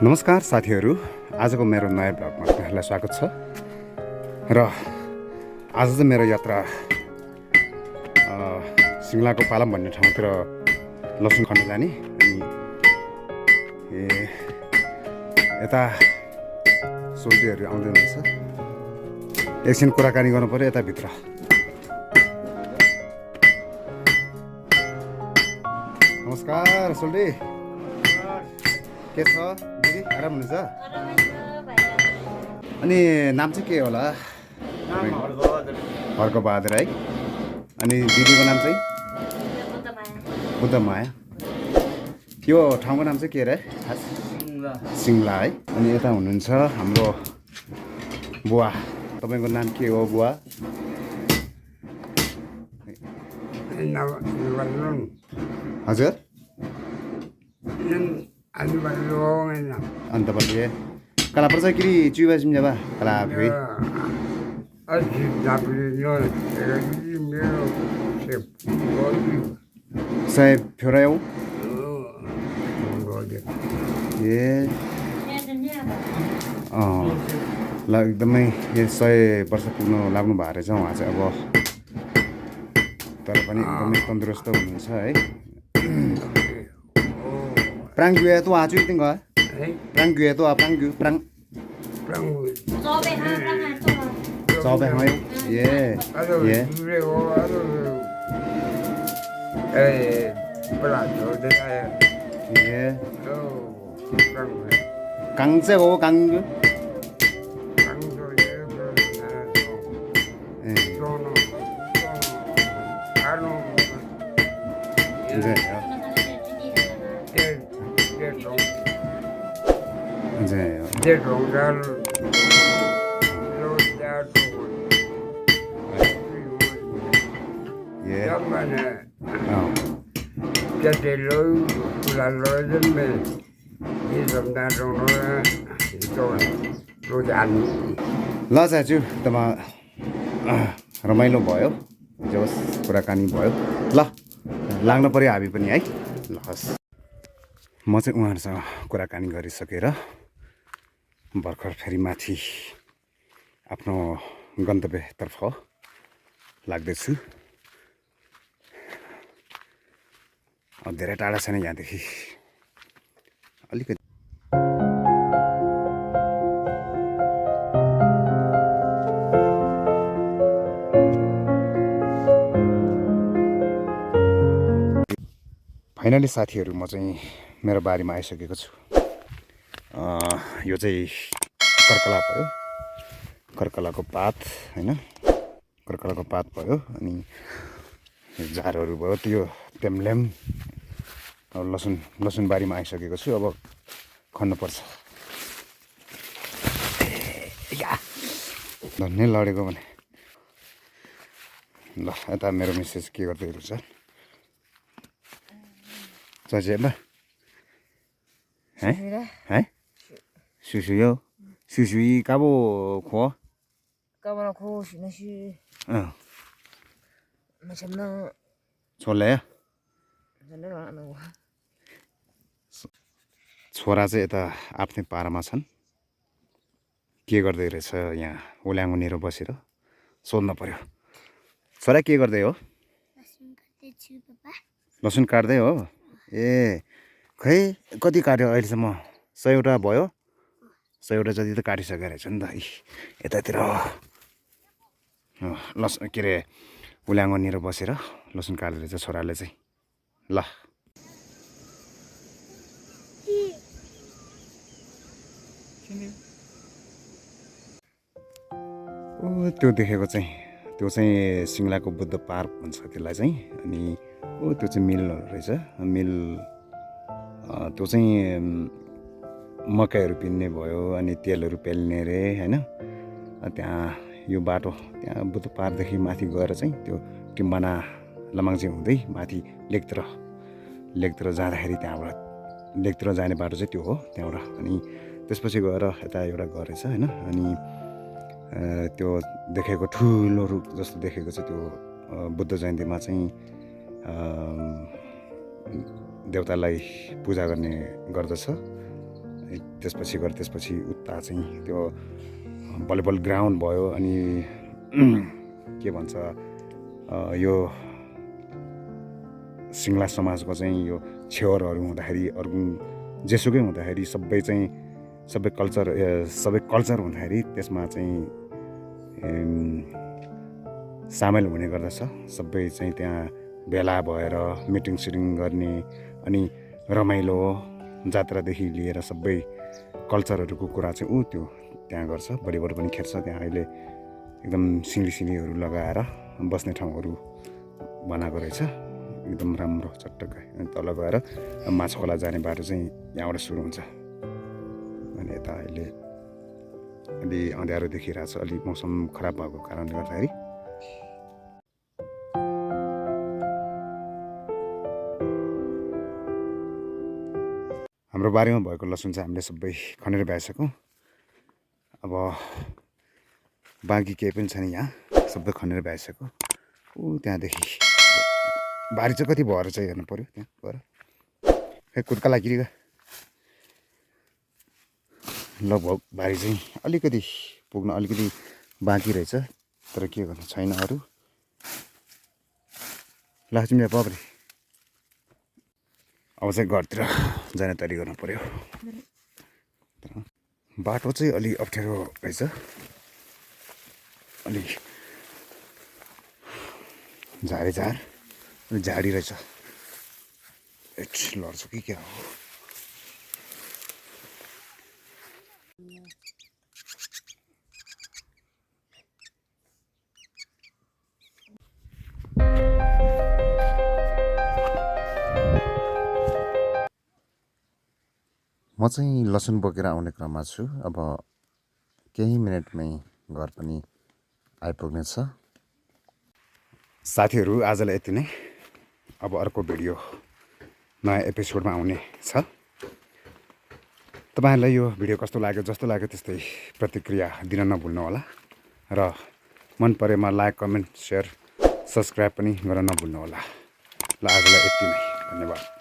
नमस्कार साथीहरू, आजको मेरो नयाँ ब्लगमा तपाईँहरूलाई स्वागत छ। र आज चाहिँ मेरो यात्रा सिङ्लाको पालम भन्ने ठाउँतिर लसुन खन्न जाने। अनि यता सोल्टीहरू आउँदै हुनुहुन्छ, एकछिन कुराकानी गर्नु पऱ्यो यताभित्र। नमस्कार सोल्टी, के छ दिदी, आराम हुनुहुन्छ? अनि नाम चाहिँ के होला? हर्कबहादुर है। अनि दिदीको नाम चाहिँ बुद्धमाया। यो ठाउँको नाम चाहिँ के अरे खास? सिङ्ला है। अनि यता हुनुहुन्छ हाम्रो बुवा। तपाईँको नाम के हो बुवा? हजुर, अन्त बल्ल कला पर्छ कि चुबा सिम्जाबा कला फेरि साहेब फेरायौ ए ल एकदमै यो 100 वर्ष पुग्नु लाग्नु भएको रहेछ उहाँ चाहिँ। अब तर पनि एकदमै तन्दुरुस्त हुनुहुन्छ है। Prang gue itu acu itu enggak? Prang gue itu apa? Prang Sobe hai. Ye. Ye. Ye. Kang se go kang. ल साजु तमा रमाइलो भयो, जस कुराकानी भयो। ल लाग्न पर्यो हामी पनि है। ल हस्, म चाहिँ उहाँहरूसँग कुराकानी गरिसकेर भर्खर फेरि माथि आफ्नो गन्तव्यतर्फ लाग्दैछु। धेरै टाढा छैन यहाँदेखि, अलिकति। फाइनली साथीहरू, म चाहिँ मेरो बारीमा आइसकेको छु। यो चाहिँ कर्कला भयो, कर्कलाको पात होइन, कर्कलाको पात भयो। अनि झारहरू भयो, त्यो टेम्लेम। अब लसुन बारीमा आइसकेको छु। अब खन्नुपर्छ। धन्य लडेको भने। ल यता मेरो मिसेस के गर्दै रहेछ? चचेमा है सुसुयो सुसुई काबो खो 까바나 고시나시 마참나 छोले 전에가 안 하고 छोरा चाहिँ यता आफ्नै पारामा छन्। के गर्दै रहेछ यहाँ ओल्याङ्गुनेर बसेर सोध्न पर्यो। छोरा के गर्दै हो? लसुन काट्दै हो? ए खै कति काट्यो अहिलेसम्म? 100वटा भयो? 100वटा जति त काटिसकेको रहेछ नि त। यतातिर लसुन के अरे ओल्याङ्गुनेर बसेर लसुन काट्दै रहेछ छोराले चाहिँ। ल त्यो देखेको चाहिँ त्यो चाहिँ सिङ्लाको बुद्ध पार्क भन्छ त्यसलाई चाहिँ। अनि त्यो चाहिँ मिल रहेछ। मिल त्यो चाहिँ मकैहरू पिन्ने भयो, अनि तेलहरू पेल्ने रे होइन। त्यहाँ यो बाटो त्यहाँ बुद्ध पार्कदेखि माथि गएर चाहिँ त्यो टिम्बाना लमाङजी हुँदै माथि लेकतिर जाँदाखेरि त्यहाँबाट लेकतिर जाने बाटो चाहिँ त्यो हो त्यहाँबाट। अनि त्यसपछि गएर यता एउटा घर रहेछ होइन। अनि त्यो देखेको ठुलो रुख जस्तो देखेको चाहिँ त्यो बुद्ध जयन्तीमा चाहिँ देवतालाई पूजा गर्ने गर्दछ। त्यसपछि उता चाहिँ त्यो भलिबल ग्राउन्ड भयो अनि के भन्छ यो सिङ्ला समाजको चाहिँ यो छेवरहरू हुँदाखेरि अर्गुङ जेसुकै हुँदाखेरि सबै कल्चर हुँदाखेरि त्यसमा चाहिँ सामेल हुने गर्दछ। सबै चाहिँ त्यहाँ भेला भएर मिटिङ गर्ने अनि रमाइलो जात्रादेखि लिएर सबै कल्चरहरूको कुरा चाहिँ त्यो त्यहाँ गर्छ। भलिबल पनि खेल्छ त्यहाँ। अहिले एकदम सिँढीहरू लगाएर बस्ने ठाउँहरू बनाएको रहेछ, एकदम राम्रो चटक्कै। अनि तल गएर माछा खोला जाने बाटो चाहिँ यहाँबाट सुरु हुन्छ। अनि यता अहिले अलि अँध्यारो देखिरहेको छ, अलि मौसम खराब भएको कारणले गर्दाखेरि। हाम्रो बारीमा भएको लसुन चाहिँ हामीले सबै खनेर भ्याइसक्यौँ। अब बाँकी केही पनि छैन, यहाँ सबै खनेर भ्याइसक्यो। त्यहाँदेखि बारी चाहिँ कति भएर चाहिँ हेर्नु पऱ्यो त्यहाँ गएर। खै कुदका लागि लगभग बारी चाहिँ अलिकति पुग्न अलिकति बाँकी रहेछ, तर के गर्नु छैन अरू। लक्ष्मी पब्रे अब चाहिँ घरतिर जाने तयारी गर्नु पऱ्यो। बाटो चाहिँ अलि अप्ठ्यारो रहेछ, अलि झाडी रहेछ। लड्छु कि क्या हो। म चाहिँ लसुन बोकेर आउने क्रममा छु। अब केही मिनटमै घर पनि आइपुग्नेछ। साथीहरू आजलाई यति नै। अब अर्को भिडियो नयाँ एपिसोडमा आउने छ। तपाईँहरूलाई यो भिडियो कस्तो लाग्यो, जस्तो लाग्यो त्यस्तै प्रतिक्रिया दिन नभुल्नु होला। र मन परेमा लाइक, कमेन्ट, सेयर, सब्सक्राइब पनि गर्न नभुल्नु होला। ल आजलाई यति नै, धन्यवाद।